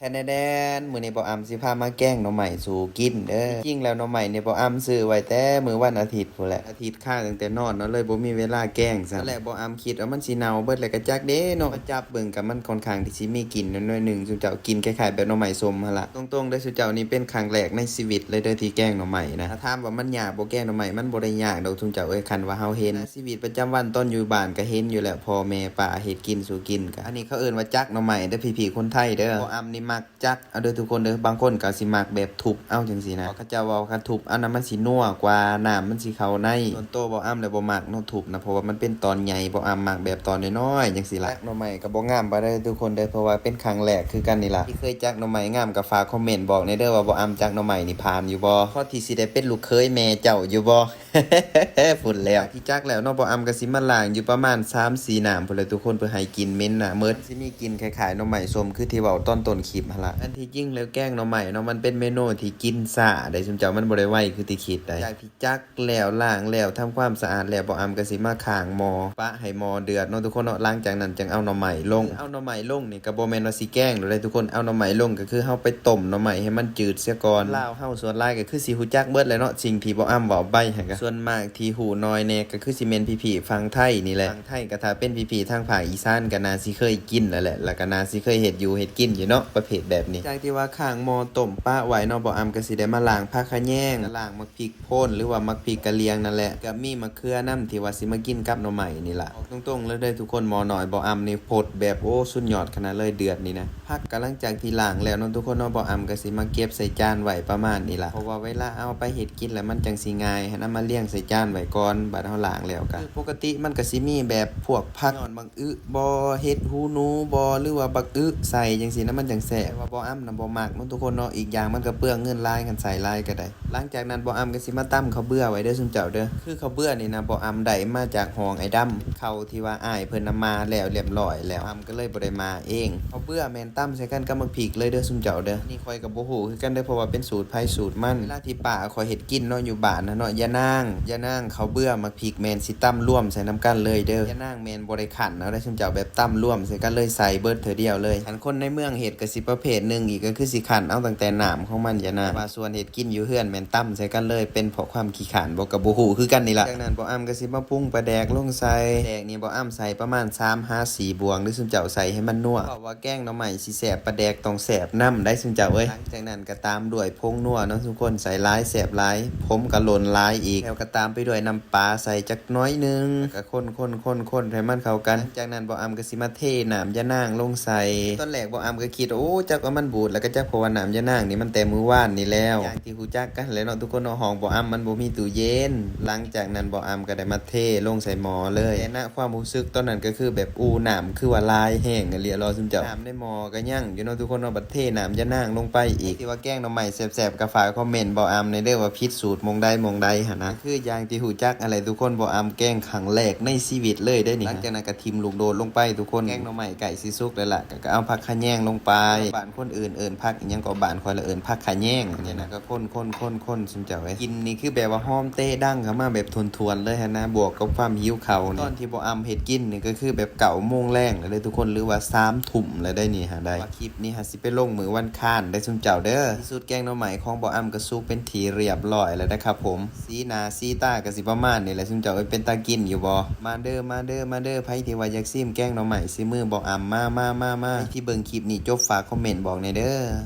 ແທ້ແນ່ແດ່ນ ມື້ນີ້ບໍ່ອຳຊິພາມາແກງໜໍ່ໄມ້ສູ່ກິນເດີ. ທີ່ຈິງແລ້ວໜໍ່ໄມ້ນີ້ບໍ່ອຳຊື້ໄວ້ແຕ່ມື້ວັນອາທິດພຸ້ນແຫຼະ. ອາທິດຄ້າງຕັ້ງແຕ່ນອນເນາະ ເລີຍບໍ່ມີເວລາແກງຊ້ຳ. ແລ້ວບໍ່ອຳຄິດວ່າມັນຊິເນົ່າເບິດແລ້ວກະຈັກເດ້ເນາະ. ມາຈັບເບິ່ງກະມັນຄ່ອນຂ້າງທີ່ຊິມີກິ່ນໜ້ອຍໜຶ່ງ. ຊຸມເຈົ້າກິນຄ້າຍໆແບບໜໍ່ໄມ້ສົ້ມຫັ້ນລະ. ຕົງໆເດີ ຊຸມເຈົ້ານີ້ເປັນຄັ້ງແລກໃນຊີວິດເລີຍເດີທີ່ແກງໜໍ່ໄມ້ນະ. ຖ້າຖາມວ່າມັນຍາກບໍ່ແກງໜໍ່ໄມ້? ມັນບໍ່ໄດ້ຍາກດອກຊຸມເຈົ້າເອີຍ. ຄັນວ່າເຮົາເຫັນໃນຊີວິດປະຈຳວັນຕອນຢູ່ບ້ານກະເຫັນຢູ່ແຫຼະ ພໍ່ແມ່ປ້າເຮັດກິນສູ່ກິນກະ. ອັນນີ້ເຂົາເອີ້ນວ່າຈັກໜໍ່ໄມ້ເດີພີ່ໆຄົນໄທເດີ. ບໍ່ອຳນີ້ມັກ ຈັກເອົາເດີທຸກຄົນເດີ. ບາງຄົນກໍຊິມັກແບບທຸບເອົາຈັ່ງຊີ້ນະ. ເຂົາເຈົ້າເວົ້າຄັນທຸບເອົານະ ມັນຊິນົວກວ່າ ນ້ຳມັນຊິເຂົ້າໃນ. ສ່ວນໂຕບໍ່ອຳແລ້ວບໍ່ມັກເນາະທຸບນະ ເພາະວ່າມັນເປັນຕອນໃຫຍ່. ບໍ່ອຳມັກແບບຕອນນ້ອຍໆຈັ່ງຊີ້ລະ. ຈັກໜໍ່ໄມ້ກໍບໍ່ງາມປານໃດທຸກຄົນເດີ ເພາະວ່າເປັນຄັ້ງແລກຄືກັນນີ້ລະ. ທີ່ເຄີຍຈັກໜໍ່ໄມ້ງາມກໍຝາກຄອມເມັນບອກແດ່ເດີວ່າບໍ່ອຳຈັກໜໍ່ໄມ້ນີ້ຜ່ານຢູ່ບໍ່? ພໍທີ່ຊິໄດ້ເປັນລູກເຂີຍແມ່ເຈົ້າຢູ່ບໍ່? ພຸ້ນແລ້ວ. ທີ່ຈັກແລ້ວເນາະ ບໍ່ອຳກໍຊິມາລ້າງຢູ່ປະມານສາມສີ່ນ້ຳພຸ້ນແຫຼະທຸກຄົນ ເພື່ອໃຫ້ກິ່ນເໝັນໜ້າໝົດ. ມັນຊິມີກິ່ນຄ້າຍໆໜໍ່ໄມ້ສົ້ມ ຄືທີ່ເວົ້າຕອນຕົ້ນຄລິບຫັ້ນລະ. ອັນທີ່ຈິງແລ້ວແກງໜໍ່ໄມ້ເນາະ ມັນເປັນເມນູທີ່ກິນຊ້າໄດ໋ຊຸມເຈົ້າ ມັນບໍ່ໄດ້ໄວຄືທີ່ຄິດໄດ໋. ຈາກທີ່ຈັກແລ້ວ ລ້າງແລ້ວ ທຳຄວາມສະອາດແລ້ວ ບໍ່ອຳກໍຊິມາຂ້າງໝໍ້ ປະໃຫ້ໝໍ້ເດືອດເນາະທຸກຄົນເນາະ. ຫຼັງຈາກນັ້ນຈຶ່ງເອົາໜໍ່ໄມ້ລົງ. ເອົາໜໍ່ໄມ້ລົງນີ້ກໍບໍ່ແມ່ນວ່າຊິແກງໂລດໄດ໋ທຸກຄົນ. ເອົາໜໍ່ໄມ່ລົງກໍຄືເຮົາໄປຕົ້ມໜໍ່ໄມ້ໃຫ້ມັນຈືດເສຍກ່ອນ. ລາວເຮົາສ່ວນຫຼາຍກໍຄືຊິຮູ້ຈັກເບິດແຫຼະເນາະ ສິ່ງທີ່ບໍ່ອຳເວົ້າໄປຫັ້ນກະ. ສ່ວນມາກທີ່ຮູ້ໜ້ອຍແດ່ກໍຄືຊິແມ່ນພີ່ໆຝັ່ງໄທນີ້ແຫຼະ. ຝັ່ງໄທກໍຖ້າເປັນພີ່ໆທາງພາກອີສານກໍໜ້າຊິເຄີຍກິນແລ້ວແຫຼະ ແລ້ວກໍໜ້າຊິເຄີຍເຮັດຢູ່ເຮັດກິນຢູ່ເນາະ ປະເພດແບບນີ້. ຈາກທີ່ວ່າຂ້າງໝໍ້ຕົ້ມປະໄວ້ເນາະ ບໍ່ອຳກໍຊິໄດ້ມາລ້າງຜັກຂະແຍງ ລ້າງໝາກພິກໂພນ ຫຼືວ່າໝາກພິກກະຫຼຽງນັ້ນແຫຼະ ກໍມີໝາກເຂືອນຳ ທີ່ວ່າຊິມາກິນກັບໜໍ່ໄມ້ນີ້ລະ. ບອກຕົງໆເລີຍເດີທຸກຄົນ ໝໍ້ນ້ອຍບໍ່ອຳນີ້ ພົດແບບ ໂອ້ ສຸດຍອດຂະໜາດເລີຍ ເດືອດນີ້ນະ. ຜັກກໍຫຼັງຈາກທີ່ລ້າງແລ້ວເນາະທຸກຄົນເນາະ ບໍ່ອຳກໍຊິມາເກັບໃສ່ຈານໄວ້ປະມານນີ້ລະ ເພາະວ່າເວລາເອົາໄປເຮັດກິນແລ້ວມັນຈັ່ງຊິງ່າຍຫັ້ນນະ. ມາລຽງໃສ່ຈານໄວ້ກ່ອນ ບາດເຮົາລ້າງແລ້ວກະ ຄືປົກກະຕິມັນກໍຊິມີແບບພວກຜັກ ຍອດບັກອຶບໍ ເຫັດຫູໜູບໍ ຫຼືວ່າບັກອຶໃສ່ຈັ່ງຊີ້ນະ ມັນຈັ່ງແຊບ. ແຕ່ວ່າບໍ່ອຳນະບໍ່ມັກເນາະທຸກຄົນເນາະ ອີກຢ່າງມັນກໍເປືອງເງິນຫຼາຍ ຄັນໃສ່ຫຼາຍກໍໄດ້. ຫຼັງຈາກນັ້ນບໍ່ອຳກໍຊິມາຕຳເຂົ້າເບືອໄວ້ເດີຊຸມເຈົ້າເດີ. ຄືເຂົ້າເບືອນີ້ນະ ບໍ່ອຳໄດ້ມາຈາກຫ້ອງອ້າຍດຳ ເຂົ້າທີ່ວ່າອ້າຍເພິ່ນນຳມາແລ້ວລຽບລ້ອຍແລ້ວ ອຳກໍເລີຍບໍ່ໄດ້ມາເອງ. ເຂົ້າເບືອແມ່ນຕຳໃສ່ກັນກັບໝາກພິກເລີຍເດີຊຸມເຈົ້າເດີ. ນີ້ຂ້ອຍກໍບໍ່ຮູ້ຄືກັນເດີ ເພາະວ່າເປັນສູດໃຜສູດມັນ. ເວລາທີ່ປ້າຂ້ອຍເຮັດກິນເນາະ ຢູ່ບ້ານນະເນາະ ຍານາງ ຍານາງເຂົ້າເບືອໝາກພິກແມ່ນຊິຕຳລວມໃສ່ນຳກັນເລີຍເດີ. ຍານາງແມ່ນບໍ່ໄດ້ຄັ້ນເອົາໄດ໋ຊຸມເຈົ້າ ແບບຕຳລວມໃສ່ກັນເລີຍ ໃສ່ເບິດເທື່ອດຽວເລີຍ. ຄັນຄົນໃນເມືອງເຮັດກໍຊິປະເພດໜຶ່ງອີກ ກໍຄືຊິຄັ້ນເອົາຕັ້ງແຕ່ນ້ຳຂອງມັນ ຍານາງ. ແຕ່ວ່າສ່ວນເຮັດ ກິນຢູ່ເຮືອນແມ່ນຕຳໃສ່ກັນເລີຍ ເປັນເພາະຄວາມຂີ້ຄ້ານບໍ່ ກໍບໍ່ຮູ້ຄືກັນນີ້ລະ. ຈາກນັ້ນບໍ່ອຳກໍຊິມາປຸງປາແດກລົງໃສ່. ແດກນີ້ບໍ່ອຳໃສ່ປະມານສາມຫາສີ່ບ່ວງເດີ ຊຸມເຈົ້າໃສ່ໃຫ້ມັນນົວ. ເວົ້າວ່າແກງໜໍ່ໄມ້ຊິແຊບ ປາແດກຕ້ອງແຊບນຳໄດ໋ຊຸມເຈົ້າເອີຍ. ຫຼັງຈາກນັ້ນກໍຕາມດ້ວຍຜົງນົວເນາະທຸກຄົນ ໃສ່ຫຼາຍແຊບຫຼາຍ ຜົມກໍຫຼົ່ນຫຼາຍອີກ. ແລ້ວກໍຕາມໄປດ້ວຍນ້ຳປາ ໃສ່ຈັກໜ້ອຍໜຶ່ງ ແລ້ວກໍຄົນໆໆໃຫ້ມັນເຂົ້າກັນ. ຈາກນັ້ນບໍ່ອຳກໍຊິມາເທນ້ຳຢານາງລົງໃສ່. ຕອນແລກບໍ່ອຳກໍຄິດວ່າ ໂອ້ ຈັກວ່າມັນບູດແລ້ວກໍຈັກ ເພາະວ່ານ້ຳຢານາງນີ້ມັນແຕ່ມື້ວານນີ້ແລ້ວ ຢ່າງທີ່ຮູ້ຈັກກັນແຫຼະເນາະທຸກຄົນເນາະ ຫ້ອງບໍ່ອຳມັນບໍ່ມີຕູ້ເຢັນ. ຫຼັງຈາກນັ້ນບໍ່ອຳກໍໄດ້ມາເທລົງໃສ່ໝໍ້ເລີຍ. ແຕ່ນະຄວາມຮູ້ສຶກຕອນນັ້ນກໍຄືແບບ ອູ້ ນ້ຳຄືວ່າຫຼາຍແຮງອີ່ຫຼີເນາະຊຸມເຈົ້າ. ນ້ຳໃນໝໍ້ກໍຍັງຢູ່ເນາະທຸກຄົນເນາະ ບັດເທນ້ຳຢານາງລົງໄປອີກ. ທີ່ວ່າແກງໜໍ່ໄມ້ແຊບໆກໍຝາກຄອມເມັນບອກອຳແດ່ເດີ ວ່າຜິດສູດໝ່ອງໃດໝ່ອງໃດຫັ້ນນະ. ຄືຢ່າງທີ່ຮູ້ຈັກຫັ້ນແຫຼະທຸກຄົນ ບໍ່ອຳແກງຄັ້ງແລກໃນຊີວິດເລີຍເດ້ນີ້. ຫຼັງຈາກນັ້ນກໍຖິ້ມລູກໂດດລົງໄປທຸກຄົນ. ແກງໜໍ່ໄມ່ໃກ້ຊິສຸກແລ້ວລະ ກໍ ກໍເອົາຜັກຂະແຍງລົງໄປ. ບ້ານຄົນອື່ນເອີ້ນຜັກອີ່ຫຍັງກໍ ບ້ານຂ້ອຍລະເອີ້ນຜັກຂະແຍງ. ຈາກນັ້ນກໍຄົນໆໆໆ ຊຸມເຈົ້າເອີຍ. ກິ່ນນີ້ຄືແບບວ່າຫອມເຕະດັງເຂົ້າມາແບບທວນໆເລີຍຫັ້ນນະ ບວກກັບຄວາມຫິວເຂົ້ານີ້. ຕອນທີ່ບໍ່ອຳເຮັດກິນນີ້ກໍຄືແບບເກົ້າໂມງແລງແລ້ວເດີທຸກຄົນ ຫຼືວ່າສາມທຸ່ມແລ້ວໄດ໋ນີ້ຫາໄດ້. ວ່າຄລິບນີ້ຫາຊິໄປລົງມື້ວັນຄານໄດ໋ຊຸມເຈົ້າເດີ. ທີ່ສຸດແກງໜໍ່ໄມ້ຂອງບໍ່ອຳກໍສຸກເປັນທີ່ຮຽບຮ້ອຍແລ້ວນະຄັບຜົມ. ສີໜ້າສີຕາກໍຊິປະມານນີ້ແຫຼະຊຸມເຈົ້າເອີຍ. ເປັນຕາກິນຢູ່ບໍ່? ມາເດີ ມາເດີ ມາເດີ ໃຜທີ່ວ່າຢາກຊີມແກງໜໍ່ໄມ້ສີມືບໍ່ອຳ ມາ ມາ ມາ ມາ. ໃຜທີ່ເບິ່ງຄລິບນີ້ຈົບ ຝາກຄອມເມັນບອກແດ່ເດີ.